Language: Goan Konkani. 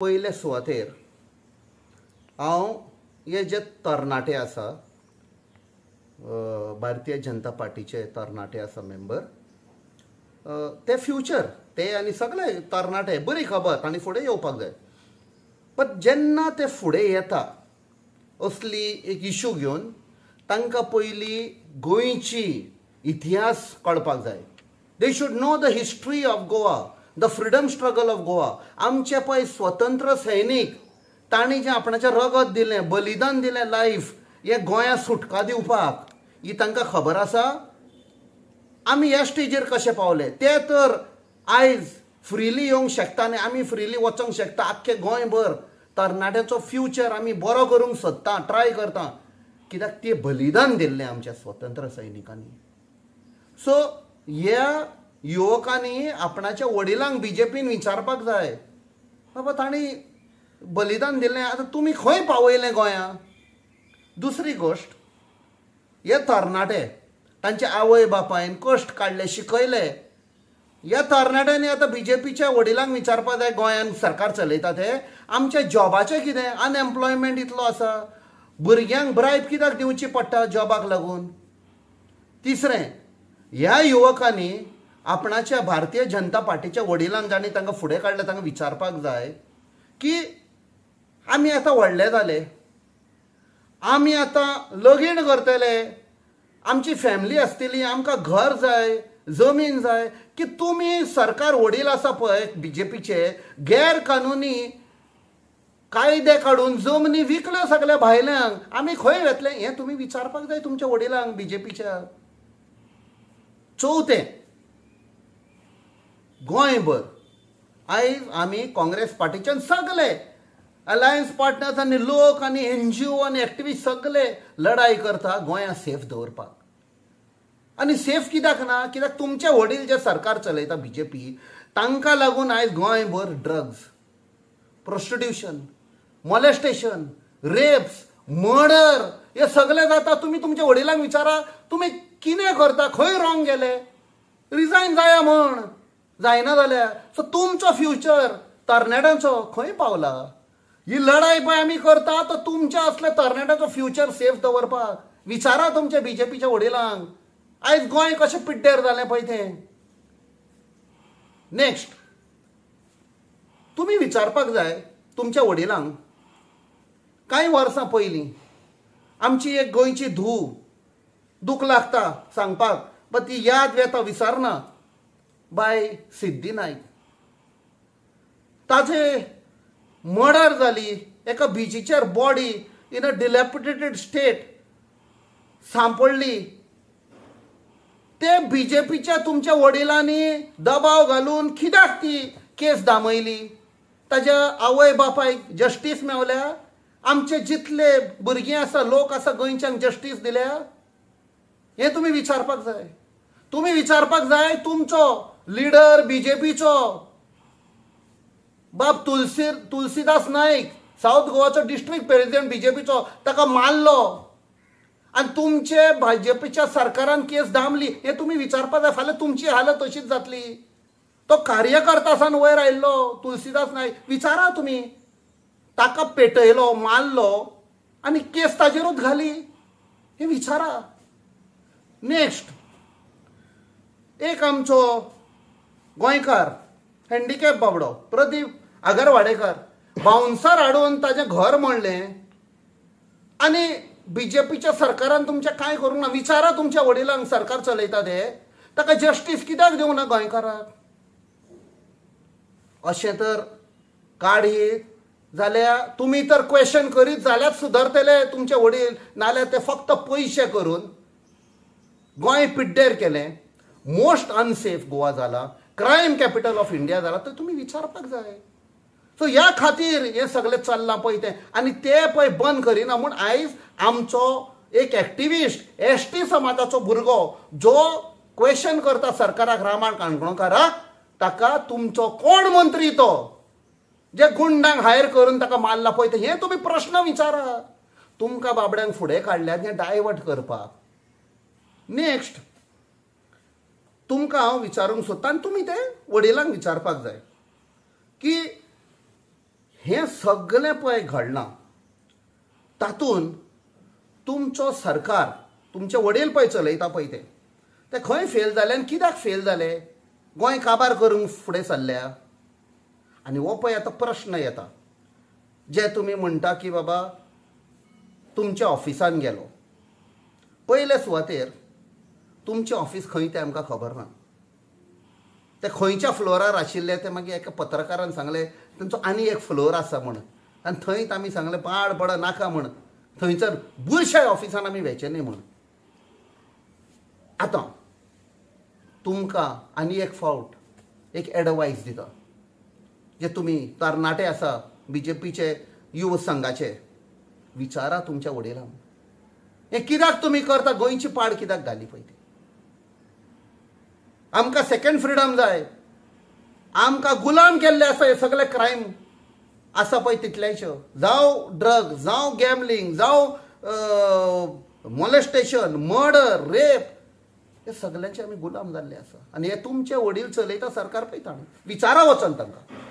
पयले सुवातेर हांव हे जे तरणाटे आसा, भारतीय जनता पार्टीचे तरणाटे आसा मेंबर, ते फ्युचर ते आनी सगळे तरणाटे बरी खबर तांणी फुडें येवपाक जाय. बट जेन्ना ते फुडें येता असली एक इशू घेवन, तांकां पयलीं गोंयची इतिहास कळपाक जाय. They should know the history of Goa, the freedom struggle of Goa. आमचे पळय स्वतंत्र सैनीक तांणी जें आपणाचें रगत दिलें, बलिदान दिलें लायफ, हें गोंया सुटका दिवपाक, ही तांकां खबर आसा. आमी ह्या स्टेजीर कशे पावले ते तर आयज फ्रिली येवंक शकता आनी आमी फ्रिली वचोंक शकता. आख्खे गोंयभर तरणाट्यांचो फ्युचर आमी बरो करूंक सोदता, ट्राय करता, कित्याक ते बलिदान दिल्लें आमच्या स्वतंत्र सैनिकांनी. सो ह्या युवकांनी आपणाच्या वडिलांक बीजेपीन विचारपाक जाय, बाबा तांणी बलिदान दिलें, आतां तुमी खंय पावयलें गोंया. दुसरी गोश्ट, हे तरणाटे तांचे आवय बापायन कश्ट काडले, शिकयले, ह्या तरणाट्यांनी आतां बीजेपीच्या वडिलांक विचारपाक जाय, गोंयान सरकार चलयता ते आमच्या जॉबाचें कितें, अनएम्प्लॉयमेंट इतलो आसा, भुरग्यांक ब्रायब कित्याक दिवची पडटा जॉबाक लागून. तिसरें, ह्या युवकांनी आपणाच्या भारतीय जनता पार्टीच्या वडिलांक जांणी तांकां फुडें काडलें तांकां विचारपाक जाय की आमी आतां व्हडले जाले, आमी आतां लगीन करतले, आमची फॅमिली आसतली, आमकां घर जाय, जमीन जाय, की तुमी सरकार वडील आसा पळय बीजेपीचे गैर कानुनी कायदे काडून जमनी विकल्यो सगल्या भायल्यांक, आमी खंय वेतले हें तुमी विचारपाक जाय तुमच्या वडिलांक बीजेपीच्या. चवथें, गोंयभर आयज आमी काँग्रेस पार्टीच्यान सगले अलायन्स पार्टनर्स आनी लोक आनी एनजीओ आनी एक्टिविस्ट सगले लढाई करता गोंया सेफ दवरपाक. आनी सेफ कित्याक ना, कित्याक तुमचे वडील जे सरकार चलयता बीजेपी, तांकां लागून आयज गोंयभर drugs, prostitution, molestation, rapes, murder हे सगळे जाता. तुमी तुमच्या वडिलांक विचारा तुमी कितें करता, खंय रॉंग गेले, रिजायन जाया म्हण जायना जाल्यार. सो तुमचो फ्युचर तरणाट्यांचो खंय पावला. ही लढाई पळय आमी करता तो तुमच्या असल्या तरणाट्यांचो फ्युचर सेफ दवरपाक. विचारा तुमच्या बीजेपीच्या वडिलांक आयज गोंय कशें पिड्ड्यार जालें पळय तें. नेक्स्ट, तुमी विचारपाक जाय तुमच्या वडिलांक, कांय वर्सां पयलीं आमची एक गोंयची धूव, दूख लागता सांगपाक बट ती याद वेता विसरना, बाय सिद्धी नायक, ताजे मर्डर जाली एका बिचीचेर, body in a dilapidated state सांपडली. ते बीजेपीच्या तुमच्या वडिलांनी दबाव घालून कित्याक ती केस दामयली, ताज्या आवय बापायक जस्टीस मेवल्या, आमचे जितले भुरगीं आसा, लोक आसा गोंयच्यांक जस्टीस दिल्या, हें तुमी विचारपाक जाय. तुमी विचारपाक जाय तुमचो लिडर बीजेपीचो बाब तुलसीदास नायक, सावथ गोवाचो डिस्ट्रिक्ट प्रेसिडेंट बीजेपीचो, ताका मारलो आनी तुमचे भाजपच्या सरकारान केस दामली, हें तुमी विचारपाक जाय. फाल्यां तुमची हालत तशीच जातली. तो कार्यकर्ता सान वयर आयिल्लो तुलसीदास नायक, विचारा तुमी, ताका पेटयलो, मारलो आनी केस ताजेरूच घाली, हें विचारा. नेक्स्ट, एक आमचो गोंयकार हँडिकॅप बाबडो प्रदीप आगरवाडेकर, बाउन्सर हाडून ताजें घर म्हणलें आनी बीजेपीच्या सरकारान तुमचें कांय करूंक ना. विचारा तुमच्या वडिलांक, सरकार चलयता ते, ताका जस्टीस कित्याक दिवंक ना गोंयकाराक. अशें तर काडीत जाल्यार तुमी तर क्वेश्चन करीत जाल्यार सुदरतले तुमचे वडील, नाल्यार ते फक्त पयशे करून गोंय पिड्ड्यार केलें, मोस्ट अनसेफ गोवा जाला, क्रायम कॅपिटल ऑफ इंडिया जाला, तर तुमी विचारपाक जाय. सो ह्या खातीर हें सगळें चल्लां पळय तें, आनी ते पळय बंद करिना म्हूण आयज आमचो एक एक्टिविस्ट एस टी समाजाचो भुरगो जो क्वेश्चन करता सरकाराक, रामा काणकोणकाराक, ताका तुमचो कोण मंत्री तो जे गुंडांक हायर करून ताका मारला पळय तें, हें तुमी प्रश्न विचारा. तुमकां बाबड्यांक फुडें काडल्यात हें डायवर्ट करपाक. नेक्स्ट, तुमकां हांव विचारूंक सोदता आनी तुमी ते वडिलांक विचारपाक जाय की हें सगळें पळय घडलां तातूंत तुमचो सरकार, तुमचे वडील पळय चलयता पळय ते खंय फेल जाले आनी कित्याक फेल जाले? गोंय काबार करूंक फुडें सरल्या. आनी हो पळय आतां प्रश्न येता, जे तुमी म्हणटा की बाबा तुमच्या ऑफिसान गेलो, पयले सुवातेर तुमचें ऑफिस खंय तें आमकां खबर ना, ते खंयच्या फ्लोरार आशिल्ले ते मागीर एका पत्रकारान सांगलें तांचो आनी एक फ्लोर आसा म्हण, आनी थंयच आमी सांगलें पाड पड नाका म्हण, थंयसर बुरश्या ऑफिसान आमी वेचें न्ही म्हण. आतां तुमकां आनी एक फावट एक एडवायस दिता, जे तुमी तरणाटे आसा बीजेपीचे युव संघाचे, विचारा तुमच्या वडिलांक हें कित्याक तुमी करता, गोंयची पाड कित्याक घाली पळय ती. आमकां सेकंड फ्रिडम जाय, आमकां गुलाम केल्ले आसा हे सगळे क्रायम आसा पळय तितल्याच्यो, जावं ड्रग, जावं गॅमलिंग, जावं मॉलेस्टेशन, मर्डर, रेप, हे सगल्यांचे आमी गुलाम जाल्ले आसा. आनी हे तुमचे वडील चलयता सरकार पळयता, विचारा वचन तांकां.